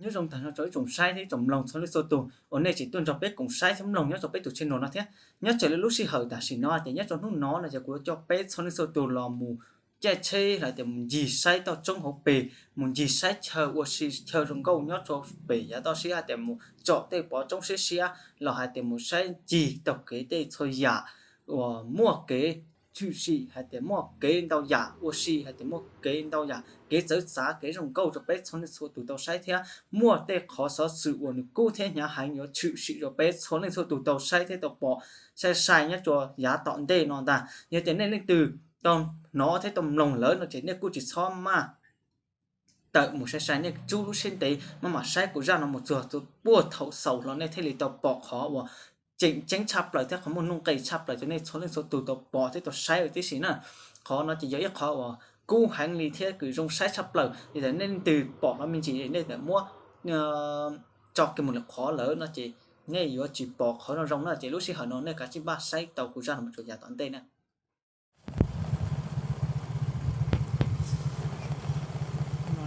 Nyob zoo tag nrho rau ib tsoom saib thiab ib tsoom mloog txhua leej txhua tus uas nej tseem tuaj nrog peb koom saib thiab mloog nyob rau peb tus channel no thiab. Nyob raws li lub sij hawm tam sim no ces nyob rau hnub no no ces kuv yuav coj peb txhua leej txhua tus los mus caij tsheb los tias mus ncig saib toj roob hauv pes, mus ncig saib chaw ua si chaw zoo nkauj nyob rau pem yav toj siab hais tias mus tsom tej pov roob siab siab los hais tias mus saib ncig taug kev tej txhua yam uas muaj kev tshwm sim hais tias muaj kev ntau yam ua si hais tias muaj kev ntau yam kev txawv txav kev zoo nkauj rau peb txhua leej txhua tus tau saib thiab muaj tej qhov xov xwm uas nws kub thiab hnyav heev yuav tshwm sim rau peb txhua leej txhua tus tau saib thiab tau pom sai sai nyob rau yav tom ntej no ntag. Yog tias nej leej twg tau hnov thiab tau mloog lawm no ces nej kuj tsis txhob maj tawm mus sai sai, nej rub lub siab ntev maj mam saib kuv zaj no mus txog puag thaum xaus los nej thiaj li tau pom qhov uas tseem ceeb tshaj plaws thiab qhov muaj nuj nqis tshaj plaws rau nej txhua leej txhua tus tau pom thiab tau saib tib si na. Qhov no ces yog ib qhov uas kub heev li thiab kws zoo saib tshaj plaws, yog tias nej leej twg pom los me ntsis nej tawm muab tso kiag mus lwm qhov lawm no ces nej yuav tsis pom qhov zoo zoo na. Ces lub sij hawm no nej kav tsij npaj saib tau kuv zaj no mus txog yav tom ntej na.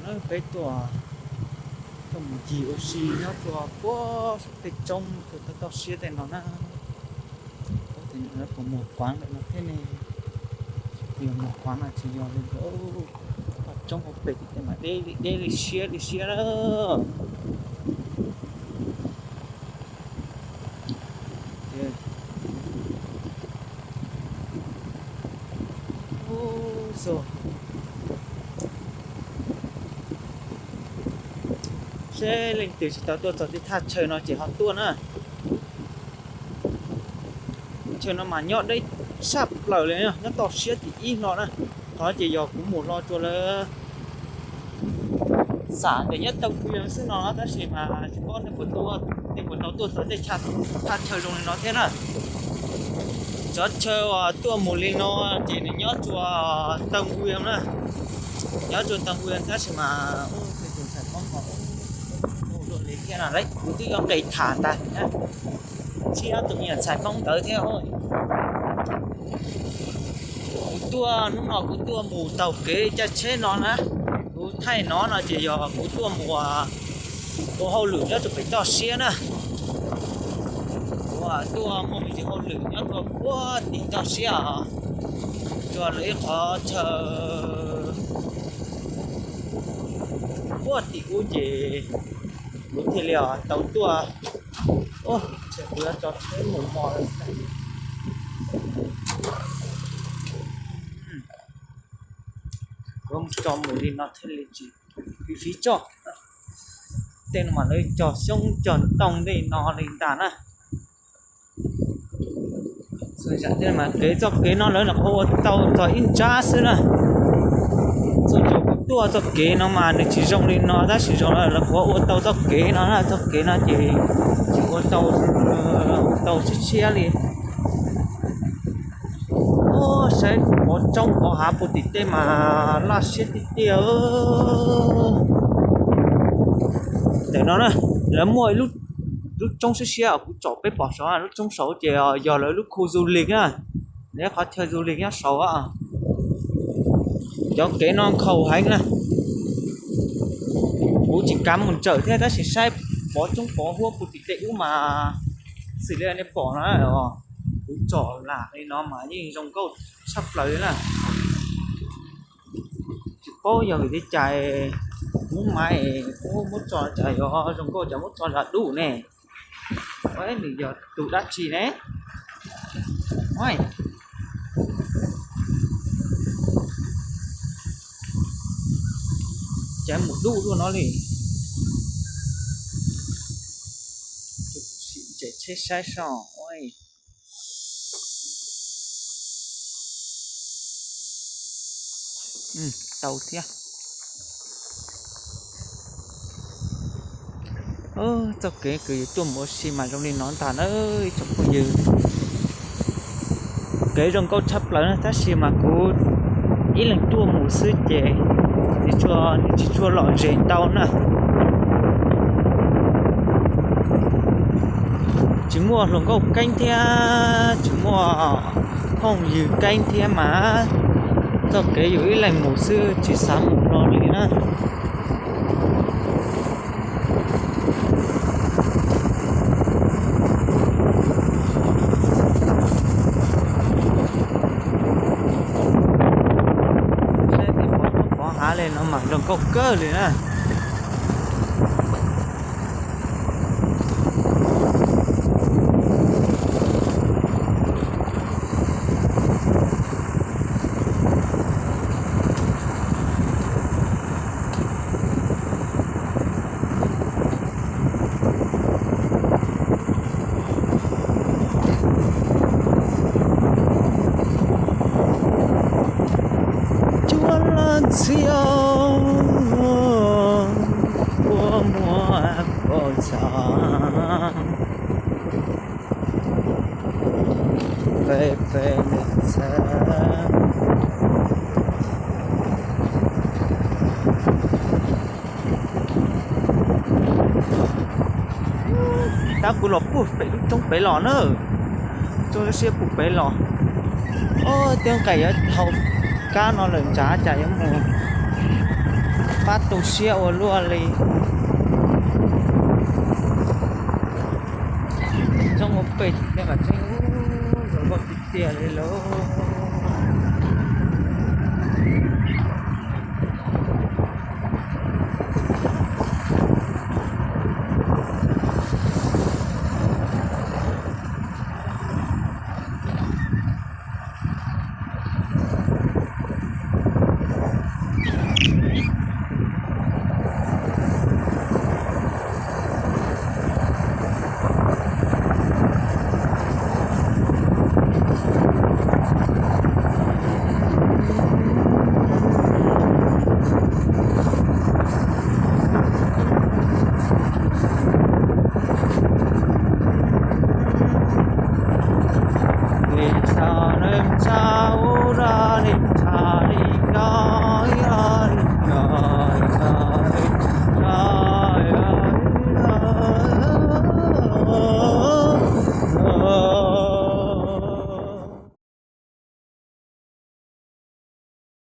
No peb tuaj, tuaj mus ncig ua si nyob rau puag saum tej roob rau toj siab tej no na. Puas muag kuav ntawm no thiab ne? Yog muag kuav no tsis yog li, toj roob hauv pes tej mas deb li deb li siab li siab na. Seb leej twg tsis tau tuaj txog tej thaj chaw no ces ho tuaj na. Chaw no mas nyob deb tshaj plaws li, nyob toj siab tim ib hlo na. Qhov ces yog kuv mus hlo rau lawv xam tias nyob Too Wi xwb no tab sis mas tsis paub nej puas tau tuaj txog tej thaj chaw zoo li no thiab na. Cov chaw uas tuaj mus li no ces nws nyob rau Too Wi na, nyob rau Too Wi tab sis mas tus ntxhais Hmoob no ua luaj li thiab no, kuv twb yuav nqis tham ntag na. Sib ob tug me nyuam ntxhais Hmoob ntawd thiab. Kuv tuaj hnub no kuv tuaj mus taug kev caij tsheb no na. Kuv thaij no no ces yog kuv tuaj mus ua hauj lwm nyob rau pem toj siab na. Kuv tuaj muaj me ntsis hauj lwm nyob rau puag tim toj siab os, rau lawv ib qhov chaw puag tim ub ces kuv thiaj li tau tuaj. Kuv yuav tso tsheb mus hmo lawm. Kuv tso mus li no thiaj li tsis fiv tsoj. Tej no mas lawv cog xyoob cog ntoo tej no li ntag na. Kev txoj kev no lawv nyuam qhuav ua tau txog ib nrab xwb na. Txoj kev kuv tuaj txoj kev no mas nws tsis zoo li no tab sis zoo lawv nyuam qhuav ua tau txoj kev no na, txoj kev no ces tsis ua tau, ua tau siab siab li. Saib pov roob pov hav puag tim tej mas laj siab tiag tiag. Ntawm no na, lawv muaj lub roob siab siab kuv tsom peb pom saud, lub roob saud ces yog lawv lub khu du lịch na, lawv qhov chaw du lịch nyob saud. Cov kev no nkhaus heev na, kuv tsis kav mus ntsawm thiab tab sis saib pov roob pov huab puag tim tej ub mas xws li nej pom no, kuv tsom lam li no mas yeej zoo nkauj tshaj plaws li na. Tsis paub yog vim li cas Hmoob Maiv muab tso cas yuav zoo nkauj cas muab tso zam duj ne. Nws yog tus dab tsi ne? Cas mus duj luaj no li. Tseem tsheb saib soj. Tau thiab. Txoj kev kws yus tuaj mus ua si mas zoo li no ntag na ib tsoom phooj ywg. Kev zoo nkauj tshaj plaws na tab sis mas kuv ib leeg tuaj mus xwb ces nws tsis tshua lom zem ntau na. Tsis muaj hluas nkauj keeb thiab tsis muaj phooj ywg keeb thiab mas txoj kev yus ib leeg mus xwb tsis xav mus hlo li na. Zoo nkauj kawg li na. Cua los ntxhiab ua muag kaus txha, peb peb leeg txhab. Tab kuv los puag pem lub roob pem los na. Roob lub siab puag pem los. Ob, twb nqes yuav dhau kab no lawm, ntshav cas yuav mus pab tu siab ua luaj li. Roob ua pem tim tej qas tseeb, zoo nkauj tiag tiag li lauj. Li ntsha li ntsha ua li ntsha li nyob ua li nyob.